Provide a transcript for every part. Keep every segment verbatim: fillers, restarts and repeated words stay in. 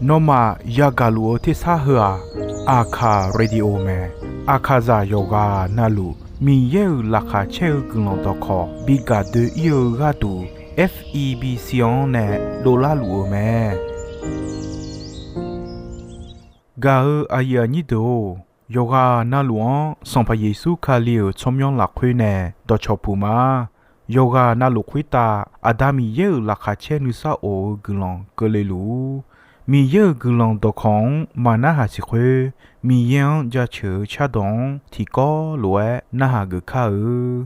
Nawmaf yagaq luf-eu tersar heu-aq, Aqkaq Radio mae. Aqkaqzaq yawqghaq navluf Miqyaer-euq laqkhaq caer-eu guiqlanq dawqkawq bi gaq doe-ir-eu gharduq, F E B C-anr nae dovlar luf-eu mae. Gaq-eu aqyuif aqnyir deuq-or, yawqghaq navluf-anr Sanqpaq Yeqsur Kali-euq tsawrmyanr lafkhoer nae dawqcawq puq ma. Yawqghaq navluf khoertav Aqda Miqyaer-euq laqkhaq caer nuisar of-eu guiqlanq keuvle luf-ur. Miqyaer-euq guiqlanq dawqkawq-anr maqnarhaq siq khoer, Miqyaer-anr jaceuq-eu cardawq-anr tiqkawv lof-aer narhaq geuf kar-eu.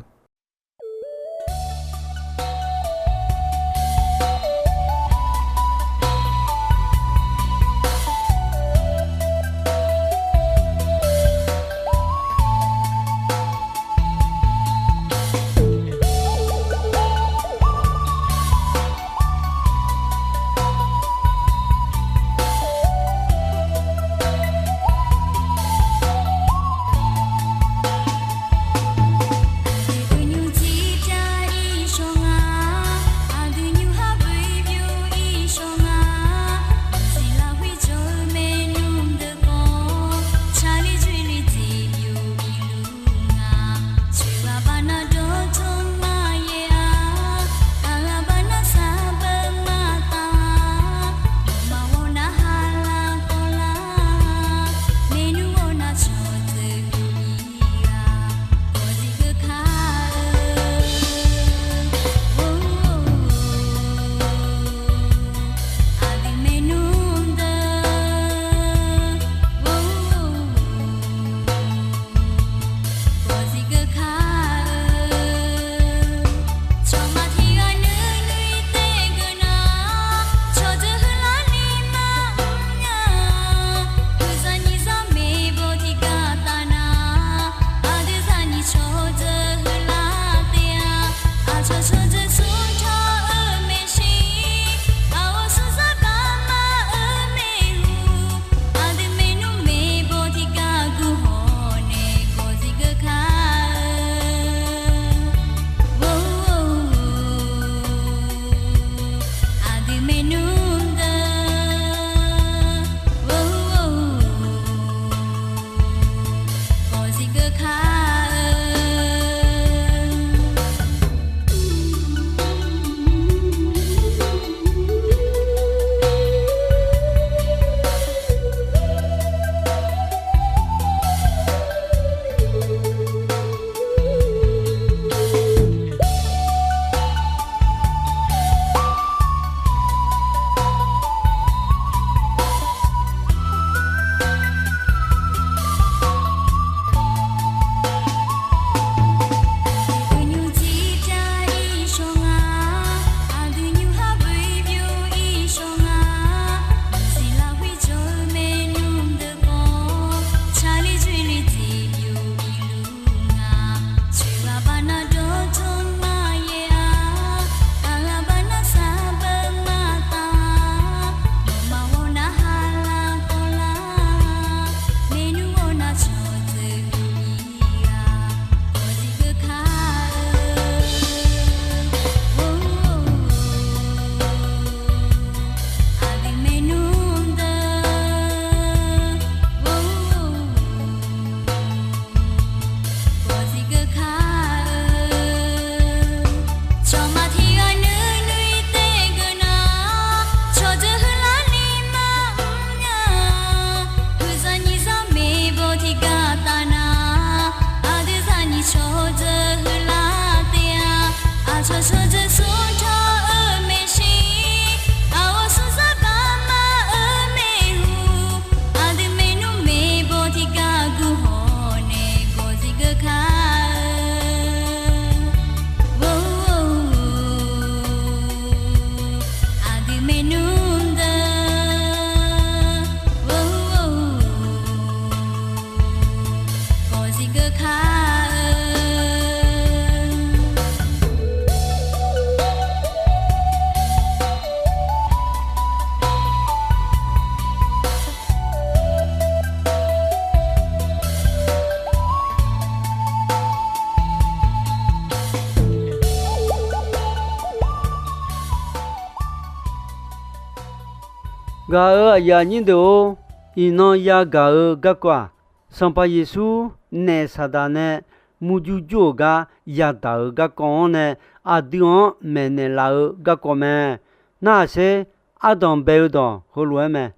Gaq-euq aqyuif aqnyir deuq-or, iqnan yagaq-eu garkawv-aq, Sanqpaq Yeqsur naef Saqdaq nae murjur jur-euq gar yadaq-euq garkawv-anr nae aqdui-anr maeqnaeq laf-eu garkawv mae. Narhaq sher, ardanq bae-eu dawq heulof-aer mae.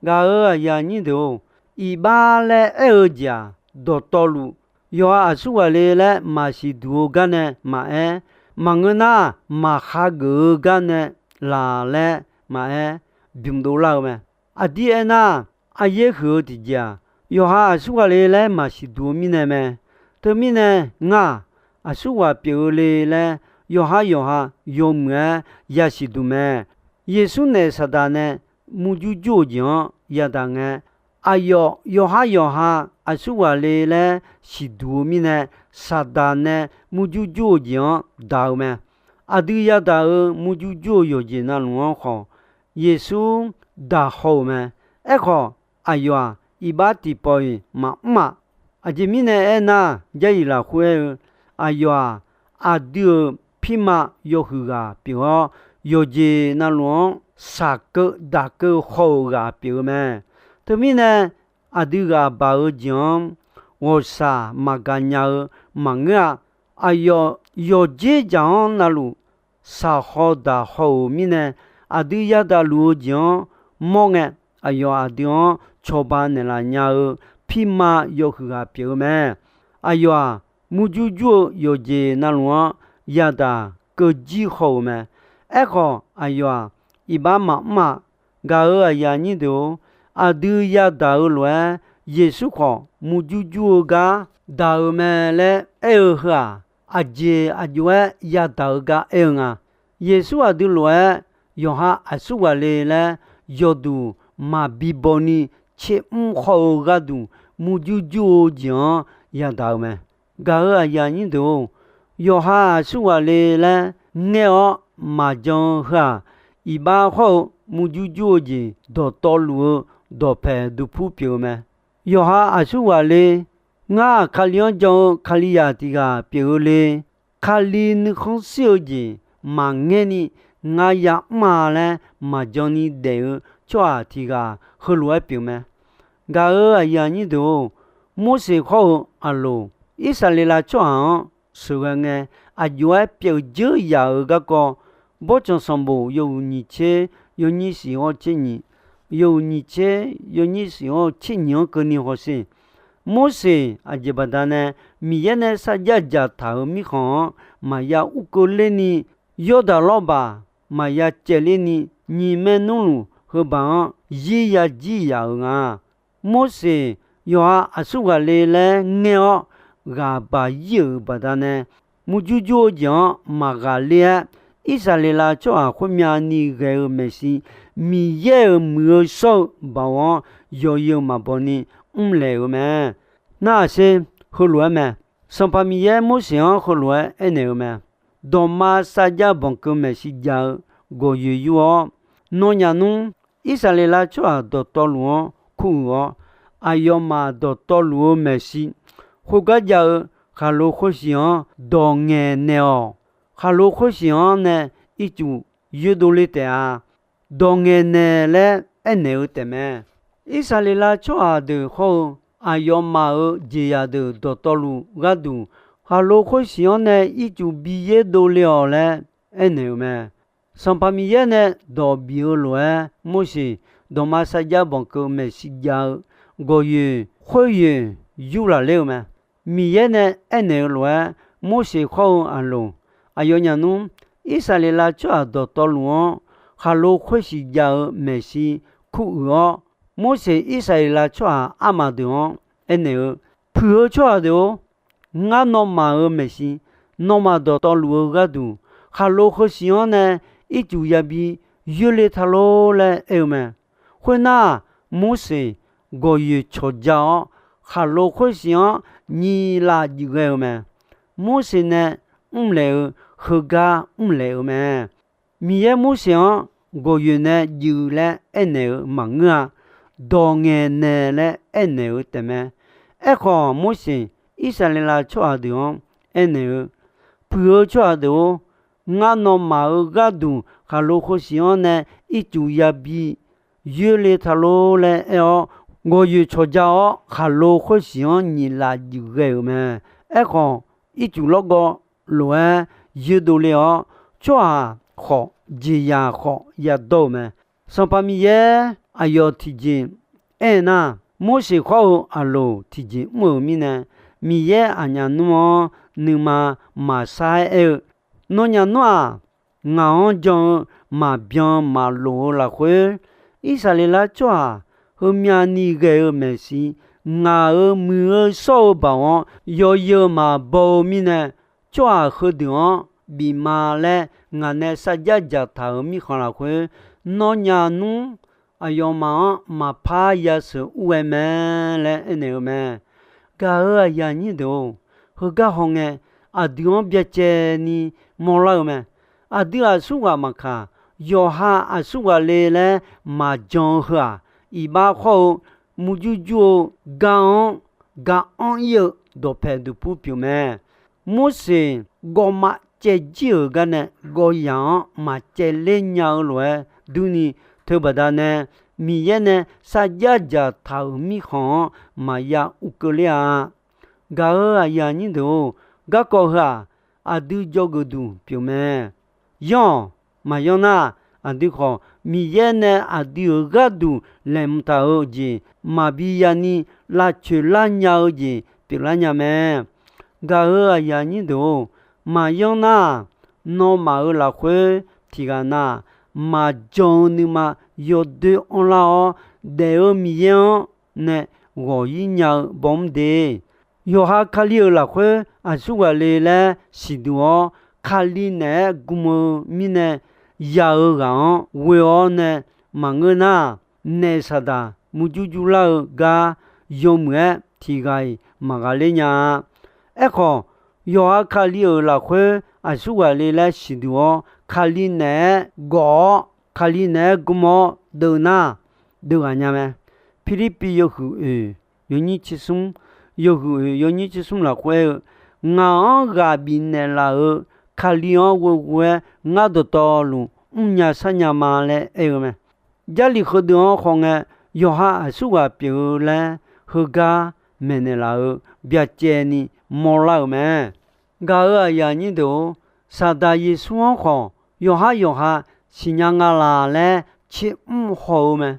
Gaq-euq aqyuif aqnyir deuq-or, iqbax laer aer-eu jeq-aq, dawqtawvluf, yawqha aqsurghaq le laer maqsiq duq-eu gar nae maqaer, maqngeur nar maqhageuf-eu gar nae laq laer maqaer, bymqdov lar-eu mae. Aqdir aernar, aryaer huiq-eu tiqjeq-aq, yawqha aqsurghaq le laer maqsiq duq-eu mirnae mae. Teumirnae, ngar-aq, aqsurghaq pyeuf-eu le laer yawqhar yawqha yawmuiq-aer yasiq duq mae. Yeqsur naef Saqdaq nae murjur jur-eu jeq-anr yadaq ngae, aqyawf yawqhar yawqha aqsurghaq le laer siqduq-eu mirnae, Saqdaq nae murjur jur-eu jeq-anr daq-eu mae. Aqdui yadaq-euq murjur jur-eu yawqjeq navluf-anr khawf, Yeqsur daq haw-euq mae. Aerkhawf, aqyawf-aq, iqbax tiqpawf-iq maqmr-aq. Aqjeq mirnae aernar, Jarlif lafkhoer aer-eu, aqyawf-aq, aqdui-euq pirma yawhuiq ghaq pyeuf-awr, yawqjeq navluf-anr shaqkeuv daqkeuv haw-euq ghaq pyeuf-eu mae. Teumirnae, aqdui ghaq baq-eu jeq-anr ghawqshaq maqgaq nya-eu maqngeur-a. Aqyawf yawqdzer jaq-anr navluf shaqhaw daqhaw-euq mirnae, aqdui yadaq luf-eu jeq-anr mawr ngae, aqyawf aqdui-anr cawba naeqlaf nya-eu pirma yawhuiq ghaq pyeuf-eu mae. Aqyawf-aq, murjur jur-eu yawqjeq navluf-anr yadaq keuvjir haw-euq mae. Aerkhawf, aqyawf-aq, iqbax maqmr-aq. Gaq-euq aqyuif aqnyir deuq-or, aqdui yadaq-eu lof-aer, Yeqsur khawf murjur jur-eu gar daq-euq mae laer aer-eu heu-aq, aqjeq aqjox-aer yadaq-eu gar aer-eu nga. Yeqsur aqdui lof-aer yawqha aqsurghaq le laer yawduq maqbi baw ni tsermr haw-eu gharduq murjur jur-eu jeq-anr yadaq-eu mae. Gaq-euq aqyuif aqnyir deuq-or, yawqha aqsurghaq le laer ngaer-awr maqjan-eu heu-aq, iqbax hawr-eu murjur jur-eu jeq dawqtawvluf-eu dawqpaeq duqpur pyeuf-eu mae. Yawqha aqsurghaq le, ngar-aq Kali-anr jan-eu Kalizaq tiq ghaq pyeuf-eu le. Kali nuikhanr shir-eu jeq maqngaer ni ngar yamr-a laer maqjan ni daef-eu tsawrhaq tiq ghaq heulof-aer pyeuf mae. Gaq-euq aqyuif aqnyir deuq-or, Morseq hawr-eu Aqloq, Irsaqleqlav tsawrhaq-anr sheuqghae ngae, aqjox-aer pyeuf dzeur yaf-euq garkawv, Bawrtsanq sanqbof yawhuiq nyiq tser yawnyir siq hawr tser nyiq, yawhuiq nyiq tser yawnyir siq hawr tser nyiq-anr keuvni hawsher. Morseq aqjeq baqdanae Miqyaer nae sarjax dzaqtaq-euq mirkhanq-anr maqya ur keuvler ni, Yawrdaq lawrbaq maqya caevler ni, nyiq maernmrluf heubaq-anr zir ya jir yaf-euq nga. Morseq yawqha aqsurghaq le laer ngaer-awr ghaq baq ir-euq baqdanae, murjur jur-eu jeq-anr maqghaqler-aer, Irsaqleqlav tsawrhaq khoermyani ghae-eu maeqshi, Miqyaer-euq muiq-eu shawr-eu baoq-anr yawzeu maqbaw ni mrlaeq-euq mae. Narhaq sher, heulof-aer mae. Sanqpaq Miqyaer Morseq-anr heulof-aer aernaeq-eu mae. Dawqma sarjax banqkeuv maeqshi jav-eu gawqyoeq yur-awr, nawnyaf nmr Irsaqleqlav tsawrhaq dawqtawvluf-anr kuruiq-awr, aqyawfmaf dawqtawvluf-eu maeqshi, khoergar jav-eu khaqlo khoersiq-anr dawq ngaeqnaeq-awq. Khaqlo khoersiq-anr nae ircuf yoerdov le taef-a. Dawq ngaeqnaeq laer aernaeq-eu taefmae. Irsaqleqlav tsawrhaq deuq hawr-eu aqyawfmaf-euq jeqzaq deuq dawqtawvluf gharduq, khaqlo khoersiq-anr nae ircuf bi yaerdov le-awq laer aernaeq-euq mae. Sanqpaq Miqyaer nae dawq bif-eu lof-aer, Morseq dawqma sarjax banqkeuv maeqshi jav-eu gawqyoeq khoeryoeq yur laf ler-eu mae. Miqyaer nae aernaeq-eu lof-aer, Morseq hawr-eu Aqloq, aqyawfnyaf nmr Irsaqleqlav tsawrhaq dawqtawvluf-anr khaqlo khoersiq jav-eu maeqshi kuruiq-awr, Morseq Irsaqleqlav tsawrhaq armaf deuq-anr aernaeq-eu, Puiq-eu tsawrhaq deuq-or, ngar nawmaf-euq maeqshi, nawmaf dawqtawvluf-eu gharduq, khaqlo khoersiq-anr nae ircuf yabi yoerle ta lor laer aer-eu mae. Khoernar, Morseq gawqyoeq cawqja-awr, khaqlo khoersiq-anr nyiq laf juif ghae-eu mae. Morseq nae mrlaeq-eu heugar mrlaeq-eu mae. Miqyaer Morseq-anr gawqyoeq nae juif laer aernaeq-eu maqngeur-a. Dawq ngaeqnaeq laer aernaeq-eu taefmae. Aerkhawf, Morseq Irsaqleqlav tsawrhaq deuq-anr aernaeq-eu, Puiq-eu tsawrhaq deuq-or, ngar nawmaf-euq gharduq khaqlo khoersiq-anr nae ircuf yabi yoerle taq lor laer aer-awr, gawqyoeq cawqja-awr khaqlo khoersiq-anr nyiq laf juif ghae-euq mae. Aerkhawf, ircuf lawrgawv lof-aer yoerdov le-awr, tsawrhaq khawf jeqzaq khawf yadawr-euq mae. Sanqpaq Miqyaer aqyawf tiqjeq aer nar, Morseq khawr-eu Aqloq tiqjeq mr-euq mirnae, Miqyaer aqnyaf nmr-anr nuima maqsar-aer aer-eu, Nawnyaf nmr-aq, ngaq-anr jan-eu maqbyan maqlof-eu lafkhoer, Irsaqleqlav tsawrhaq heumyav ni ghae-eu maeqshi, ngaq-euq muiq-eu shawr-eu baoq-anr yawzeu maqbaw-eu mirnae, tsawrhaq heudeuq-anr bif ma laer ngaq nae sarjax dzaqtaq-euq mirkhanq lafkhoer, nawnyaf nmr aqyawfmaf-anr maqpar yasheuq ur ghae mae laer aernaeq-eu mae. Gaq-euq aqyuif aqnyir deuq-or, heugar hawngae, aqdui-anr byacaevni mawrlar-eu mae. Aqdui aqsurghaq maqkaq, yawqha aqsurghaq le laer maqjan-eu heu-aq, iqbax khawr-eu murjur jur-eu gar-anr ga anr ir-eu dawqpaeq duqpur pyeuf mae. Morseq gawvma caev jir-euq gar nae gawvyaq-anr maqcaevler nya-eu lof-aer durni, teubaqda nae Miqyaer nae sarjax dzaqtaq-euq mirkhanq-anr maqya uvkeuv ler-a. Gaq-euq aqyuif aqnyir deuq-or, garkawv heu-aq, aqdui dzawgeuf duq pyeuf mae. Yanr-awq. Maqyanr nar, aqdui khawf Miqyaer nae aqdui-euq gharduq laeqhmq taq-eu jeq maqbi yani lavcoeq lar nya-eu jeq pyeuflar nya mae. Gaq-euq aqyuif aqnyir deuq-or, maqyanr nar-aq, nawmaf-euq lafkhoer tiqghaq na-aq, maqjan-eu nuima yawdoer anrlar-awr, daef-eu Miqyaer-anr nae ghawq ir nya-eu bawmr de. Yawqha Kali-euq lafkhoer aqsurghaq le laer siqduq-awr, Kali naeq-aer gm-eu mirnae ya-eu ghaq-anr ghoe-awr nae maqngeur nar, naef saqdaq murjur jurlar-eu gar yawmuiq-aer tiqghaq-iq maqghaqler nya-a. Aerkhawf, yawqha Kali-euq lafkhoer aqsurghaq le laer siqduq-awr, Kali naeq-aer gawf-awr, Kali naeq-aer gm-awr deuv nar, deuv ghaq nya mae. Pirlirpiv yawhuiq oeq yawnyir tser smr, yawhuiq oeq yawnyir tser smr lafkhoer aer-eu, Ngaq-anr ghaq bifnaeq laf-euq Kali-anr ghoeghoe-aer ngar dawqtawvluf mrnya sharnya ma laer aer-eu mae. Jarlif heudeuq-anr khawf ngae, yawqha aqsurghaq pyeuf-eu laer heugar maeqnaeq laf-euq byacaevni mawrlar-euq mae. Gaq-euq aqyuif aqnyir deuq-or, Saqdaq Yeqsur-anr khawf yawqhar yawqha siqnya nga laq laer tser mr haw-eu mae.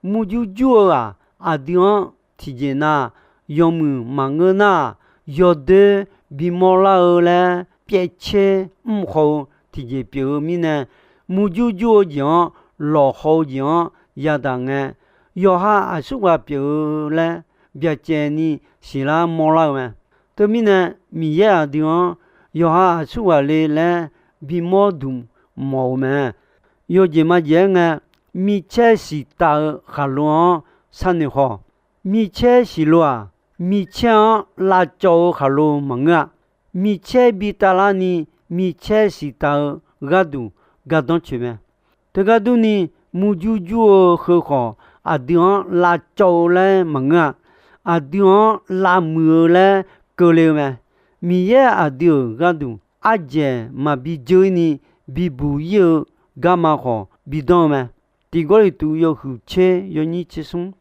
Murjur jur-eu-aq, aqdui-anr tiqjeq na yawmuiq maqngeur nar, yawdoer bimawr lar-eu laer pyaevtser mr haw-eu tiqjeq pyeuf-eu mirnae, murjur jur-eu jeq-anr lawqhaw-eu jeq-anr yadaq ngae, yawqha aqsurghaq pyeuf-eu laer byacaevni siqlar mawrlar-eu mae. Teumirnae, Miqyaer aqdui-anr yawqha aqsurghaq le laer bimawr duq mawf-eu mae. Yawjeq majeq-aer ngae, micaer siqtaf-eu khaqlo-anr sharnoeq haw. Micaer siqlo-aq, micaer-anr lavcawv-eu khaqlo maqngeur-a. Micaer bi tavlar ni, micaer siqtaf-eu gharduq gardanr coeq mae. Teugar durni, murjur jur-eu heu khawf, aqdui-anr lavcawv-eu laer maqngeur-a. Aqdui-anr lavmuiq-eu laer keuvle-eu mae. Miqyaer aqdui-euq gharduq ardzaeq maqbi dzeur-ir ni bibuq ir-eu garma khawf bidanr-eu mae. Tiq Gawrliqtu yawhuiq tser yawnyir tser smr,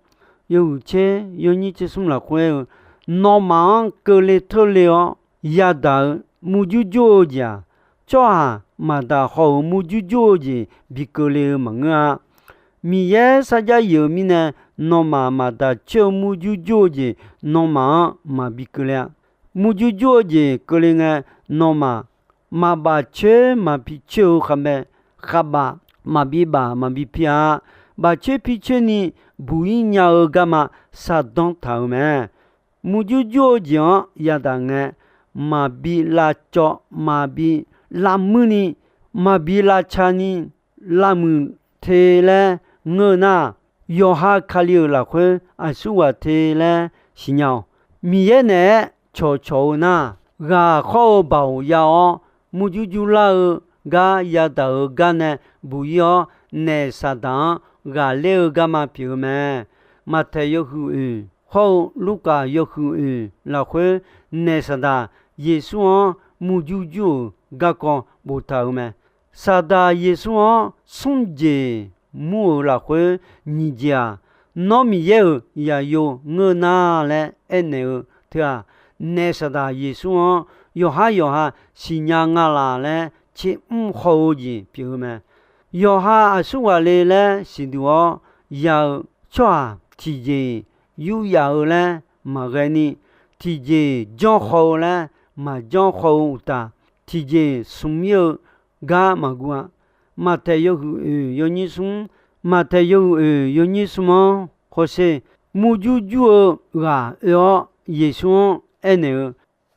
yawhuiq tser yawnyir tser smr lafkhoer aer-eu, nawmaf-anr keuvle teurle-awr yadaq-eu murjur jur-eu jeq-aq, tsawrhaq maqdaq haw-euq murjur jur-eu jeq bi keuvle-eu maqngeur-a. Miqyaer sarjax yif-eu mirnae, nawmaf maqdaq coer-eu murjur jur-eu jeq nawmaf-anr maqbi keuvle-a. Murjur jur-eu jeq keuvle ngae, nawmaf maqbaf coer maqpi coer-eu khavbae, khavbaf maqbi baf maqbi pi-a. Baf coer pi coer ni buq ir nya-eu garma shardanr taq-euq mae. Murjur jur-eu jeq-anr yadaq ngae, maqbi lavcawv, maqbi lavmuir ni, maqbi lavca ni, lavmuiq te laer ngeur-eu nar, yawqha Kali-euq lafkhoer aqsurghaq te laer siqnya-awq. Miqyaer naeq-aer cawqcawq-eu nar, ghaq khawr-eu baoq ya-awr, murjur jur lar-eu gar yadaq-euq gar nae buq ir-awr, naef Saqdaq-anr ghaqler-eu garma pyeuf-eu mae. Maqtaeq yawhuiq oeq hawr-eu Lurkaf yawhuiq oeq lafkhoer, naef Saqdaq Yeqsur-anr murjur jur-euq garkawv boftaq-euq mae. Saqdaq Yeqsur-anr smr jeq mur-euq lafkhoer nyiq jeq-aq, Nawr Miqyaer-euq zaqyo ngeur nar laer aernaeq-eu teu-aq, naef Saqdaq Yeqsur-anr yawqhar yawqha siqnya nga laq laer tser mr haw-eu jeq pyeuf-eu mae. Yawqha aqsurghaq le laer siqduq-awr ya-eu tsawrhaq tiqjeq-iq yuryaf-eu laer maqghae ni, tiqjeq janrhaw-eu laer maqjanr haw-eu uqtaf, tiqjeq smq mir-eu gar maqguv-a. Maqtaeq yawhuiq oeq yawnyir smr, Maqtaeq yawhuiq oeq yawnyir smr-anr hawsher, murjur jur-eu ghaq oe-awr Yeqsur-anr aernaeq-eu,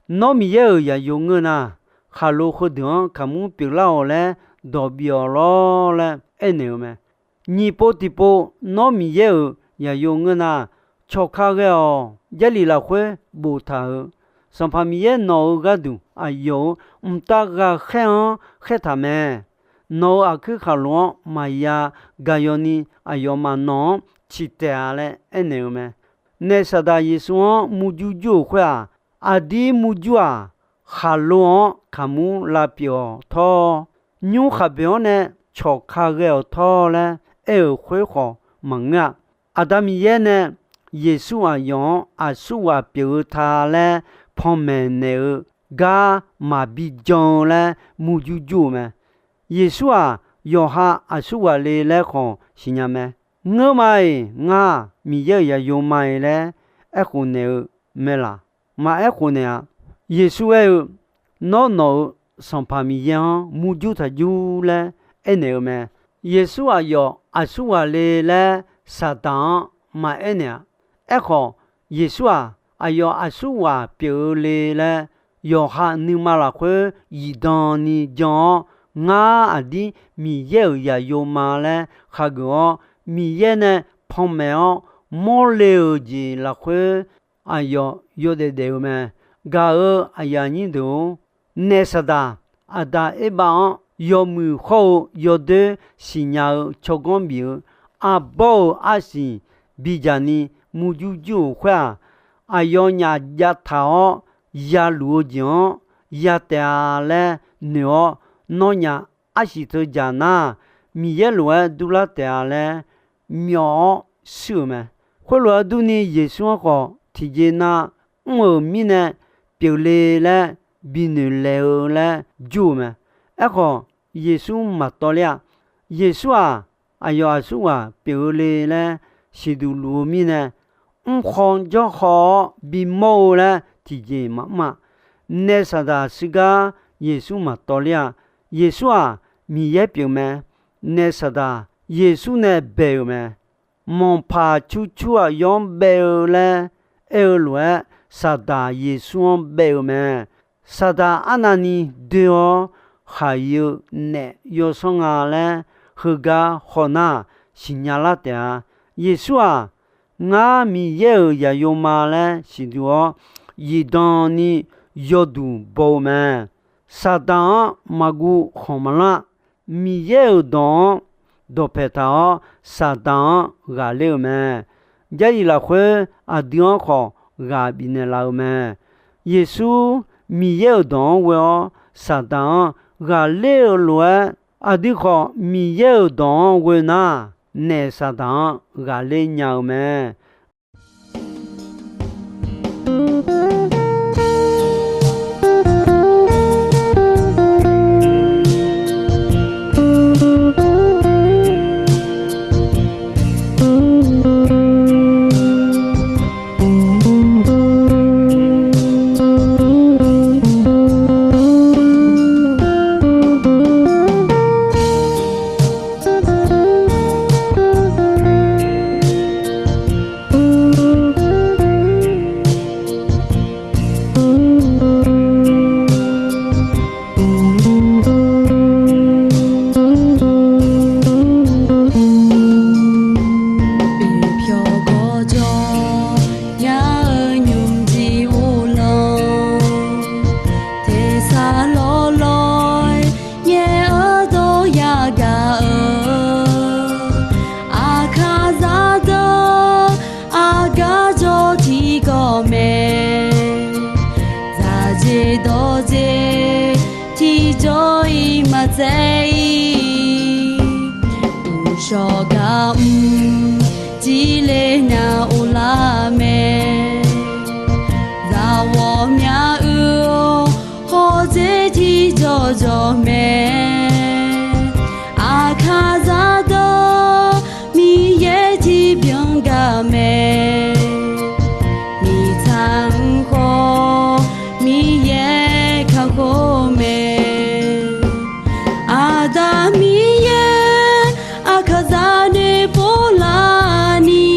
Nawr Miqyaer-euq zaqyo ngeur nar, khaqlo heudeuq-anr kaqmur pyeuflar-awq laer dawq bif-awq lawr laer aernaeq-eu mae. Nyiq pov tiqpov Nawr Miqyaer-euq zaqyo ngeur nar, cawqka ghae-awq. Jarlif lafkhoer boftaq-euq Sanqpaq Miqyaer nawq-eu gharduq aqyawf-euq mqtav ghaqkhaer-anr khaertaq mae. Nawq-euq aqkuir khaqlo-anr maqya gaq yawni aqyawfmaf nawq-anr ciq taef-a laer aernaeq-eu mae. Naef Saqdaq Yeqsur-anr murjur jur-euq khoer-aq, aqdir murjur-aq, khaqlo-anr kaqmur lavpyeuf-awq tawr, nymr khaqboeq-anr nae cawqka ghae-awq tawr laer aer-euq khoer khawf maqngeur-a. Aqda Miqyaer nae Yeqsur aqyawf-anr aqsurghaq pyeuf-eu ta laer panmaeq naeq-eu gar maqbi jan-eu laer murjur jur-eu mae. Yeqsur-aq, yawqha aqsurghaq le laer khawf siqnya mae. Ngeurma-iq, ngar Miqyaer-euq zaqyo ma-iq laer aerkhof naeq-eu mae laq? Maqaer khof naeq-a. Yeqsur aer-eu, Nawr nawq-euq Sanqpaq Miqyaer-anr murjur taq jur laer aernaeq-eu mae. Yeqsur aqyawf aqsurghaq le laer Saqdaq-anr maqaer naeq-a. Aerkhawf, Yeqsur-aq, aqyawf aqsurghaq pyeuf-eu le laer yawqha nuima lafkhoer zifdan ni jan-awr, ngar aqdir Miqyaer-euq zaqyo ma laer khageuf-awr, Miqyaer nae panmaeq-awr mawrle-euq jeq lafkhoer aqyawf yawdaef daef-eu mae. Gaq-euq aqyuif aqnyir deuq-or, naef Saqdaq, Aqda Erbav-anr yawmuiq hawr-eu yawdoer siqnya-eu tsawrganr bif-eu, arbawr-euq arsiq bidzaq ni murjur jur-euq khoer-aq, aqyawfnyaf jav taq-awr yaluf-eu jeq-anr ya taef-a laer noeq-awr, nawnyaf arsiq teudzaq nar, Miqyaer lof-aer durlar taef-a laer myawf-awr shuir-euq mae. Khoerlof-aer durni, Yeqsur-anr khawf tiqjeq nav mr-euq mirnae pyeufle laer binoeq laeq-eu laer jur-eu mae. Aerkhawf, Yeqsur maqtawv ler-a. Yeqsur-aq, aqyawf aqsurghaq pyeuf-eu le laer siqduq luf-eu mirnae, mrkhaw janrhaw-awr bimawr-eu laer tiqjeq maqmr-a. Naef Saqdaq shuir gar Yeqsur maqtawv ler-a. Yeqsur-aq, Miqyaer pyeuf mae. Naef Saqdaq Yeqsur nae bae-euq mae. Manqpaq cur cur aqyawf-anr bae-eu laer aer-eu lof-aer, Saqdaq Yeqsur-anr bae-eu mae. Saqdaq arnavni doe-awr khaq-ir-eu naef yawsanr nga laer heugar hawnar-aq, siqnya lar taef-a. Yeqsur-aq, ngar Miqyaer-euq zaqyo ma laer siqduq-awr, zifdan ni yawduq baw-eu mae. Saqdaq-anr maqguv khanq maqlar. Miqyaer-euq dawq-anr dawqpaeq taq-awr, Saqdaq-anr ghaqler-eu mae. Jarlif lafkhoer aqdui-anr khawf ghaq bifnaeq laf-eu mae. Yeqsur Miqyaer-euq dawq-anr ghoe-awr, Saqdaq-anr ghaqler-eu lof-aer, aqdui khawf Miqyaer-euq dawq-anr ghoe nar, naef Saqdaq-anr ghaqler nya-eu mae. Shawqgaq mr jirler nya uvlar mae. Zaqghawqmya uiq-awr hawdzer tiqjawq jawq mae. Aqkaq zaqdeuq Miqyaer tiqbyan gaq mae. Miqtsaq-anr khawf Miqyaer kakhof mae. Aqda Miqyaer aqkaq zaq noeqpov laf ni,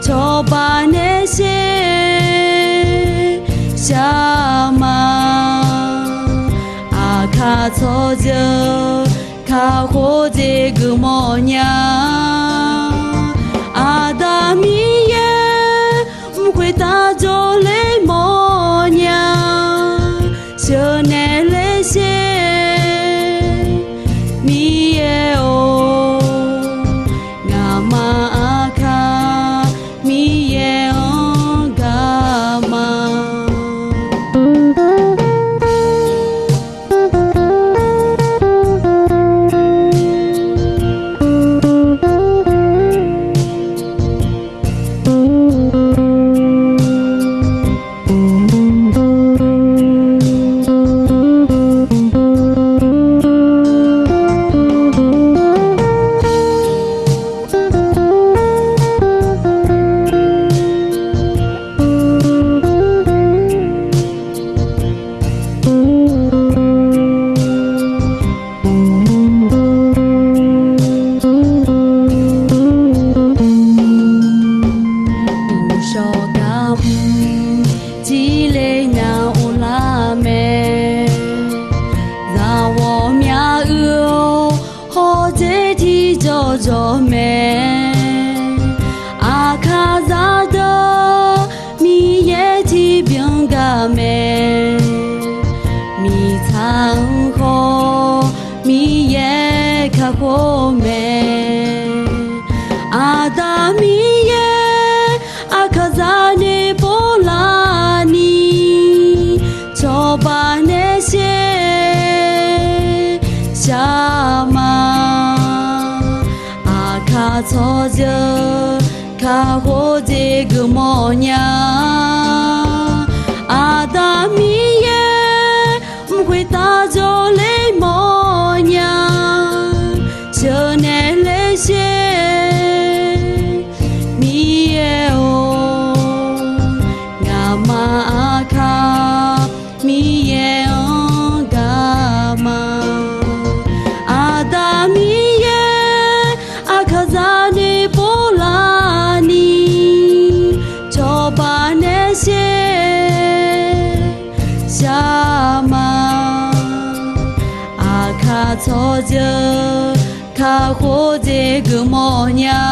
cawba nae sher shar ma. Aqkaq tsawrjeuq kakhof jeq geufmawf nya. Aqda Miqyaer mq khoeqtav jawrler mawf nya. Sheuqnaeq ler sher Miqyaer-or, ngaqma aqkaq Miqyaer-anr gaq ma. Uqshawq gar mr jirler nya uvlar mae. Zaqghawqmya uiq-awr hawdzer tiqjawq jawq mae. Aqkaq zaqdeuq Miqyaer tiqbyan gaq mae. Miqtsaq-anr khawf Miqyaer kakhof mae. Aqda Miqyaer aqkaq zaq noeqpov laf ni, cawba nae sher shar ma. Aqkaq tsawrjeuq kakhof jeq geufmawf nya. Aqda Miqyaer mq khoeqtav jawrler mawf nya. Sheuqnaeq ler sher Miqyaer-or, ngaqma aqkaq Miqyaer-anr gaq ma. Aqda Miqyaer aqkaq zaq noeqpov laf ni, cawba nae sher shar ma. Aqkaq tsawrjeuq kakhof jeq geufmawf nya.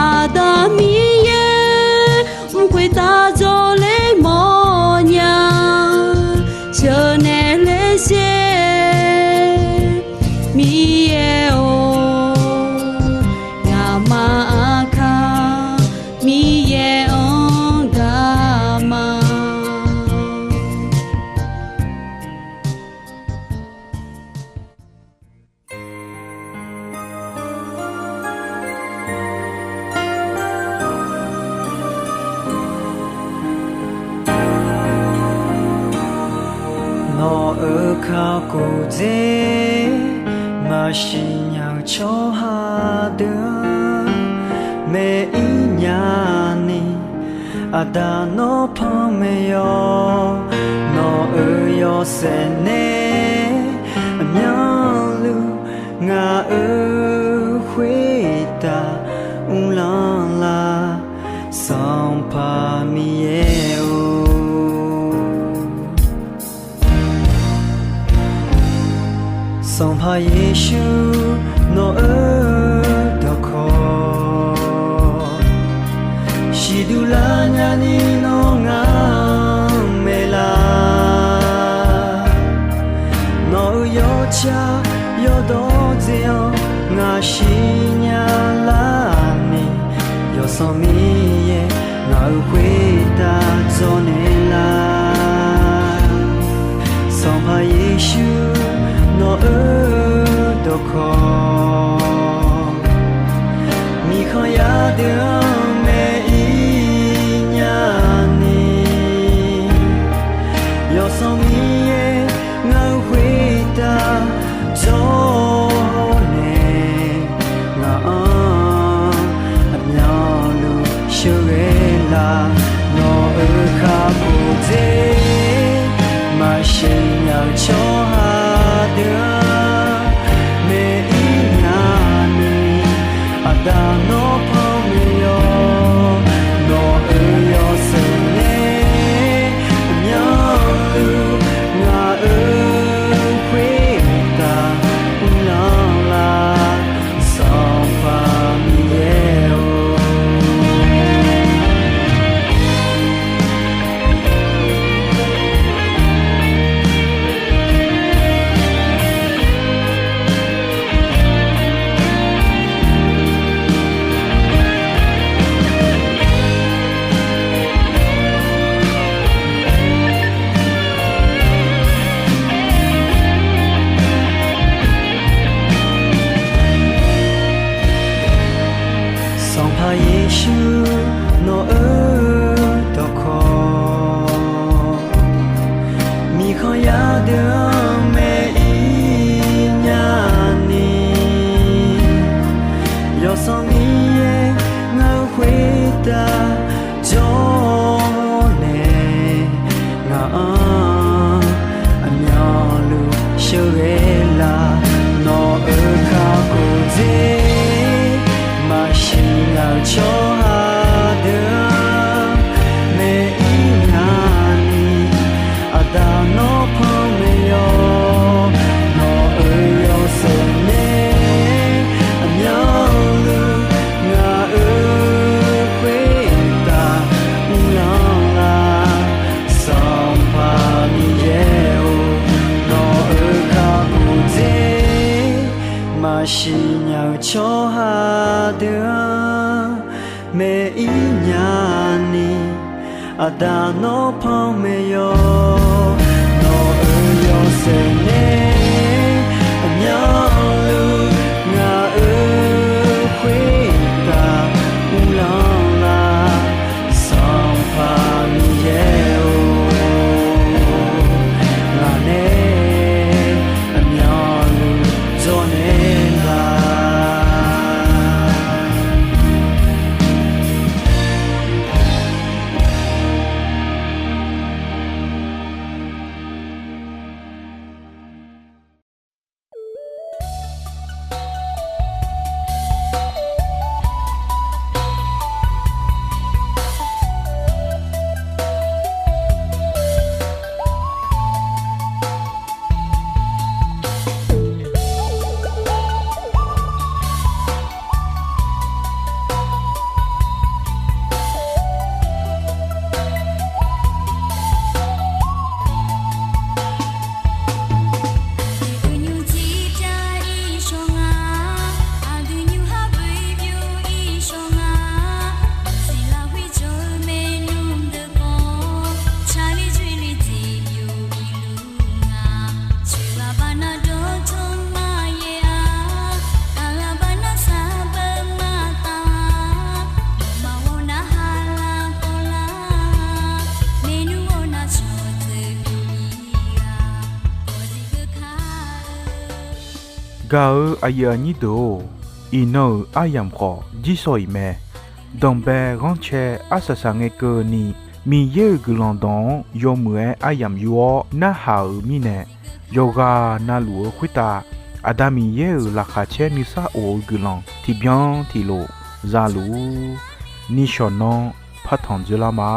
Aqda Miqyaer mq khoeqtav jawrler mawf nya. Sheuqnaeq ler sher Miqyaer-or, ngaqma aqkaq Miqyaer-anr gaq ma. Nawq-euq kakhof dzer maqsiq nya-eu tsawrhaq deuq-anr maeq-ir nya ni, Aqda nawr panmaeq-awq. Nawq-euq yawshaef nae aqmyanluf ngaq-euq khoertav uvlanr lar, Sanqpaq Miqyaer-or. Sanqpaq Yeqsur nawq-euq dawqkawq siqduq lar nyani nawr ngaq-anr maeq lar. Nawq-euq yawtsaq yawdawr dzae-awr ngaq siqnya lar ni, Yawsanr Miqyaer ngaq-euq khoertav dzawrnaeq lar. Sanqpaq Yeqsur nawq-euq dawqkawq Yadeuq-anr maeq-ir nyani, Yawsanr Miqyaer ngaq-euq khoertav jawrnaeq, ngaq-anr aqmyanluf sheuqghae laf. Nawq-euq kakhof dzer maqsiq nya-eu tsawrhaq deuq-anr maeq-ir nyani, Aqda nawr panmaeq yawq. Nawq-euq yawshaef nae aqmyanluf ngaq-euq khoertav uvlanr lar, Sanqpaq Miqyaer-or. Sanqpaq Yeqsur nawq-euq dawqkawq, mirkhanq yadeuq-anr maeq-ir nyani, Yawsanr Miqyaer ngaq-euq khoertav jawrnaeq, ngaq-anr aqmyanluf sheuqghae laf. Nawq-euq kakhof dzer maqsiq nya-eu tsawrhaq deuq-anr maeq-ir nyani, Aqda nawr panmaeq yawq. Nawq-euq yawshaef nae aqmyanluf ngaq-euq khoertav uvlanr lar, Sanqpaq Miqyaer-or. Nawq-euq kakhof dzer maqsiq nya-eu tsawrhaq deuq-anr maeq-ir nyani, Aqda nawr panmaeq yawq. Nawq-euq yawshaef nae aqmyanluf ngaq-euq khoertav uvlanr lar, Sanqpaq Miqyaer-or. Ngaq nae aqmyanluf dzawrnaeq lar. Gaq-euq aqyuif aqnyir deuq-or, iqnan-euq aryamq khawf jirsawq iq mae. Danqbae ghanrcae arsaq saqngae keuvni, Miqyaer-euq guiqlanq dawq-anr yawmuiq-aer aryamq yur-awr narhaq-euq mirnae, yawqghaq navluf-eu khoertav Aqda Miqyaer-euq laqkhaq caer nuisar of-eu guiqlanq tiqbyan tiqlof za luf-ur. Nishawq nanr partanq dzoerlar ma.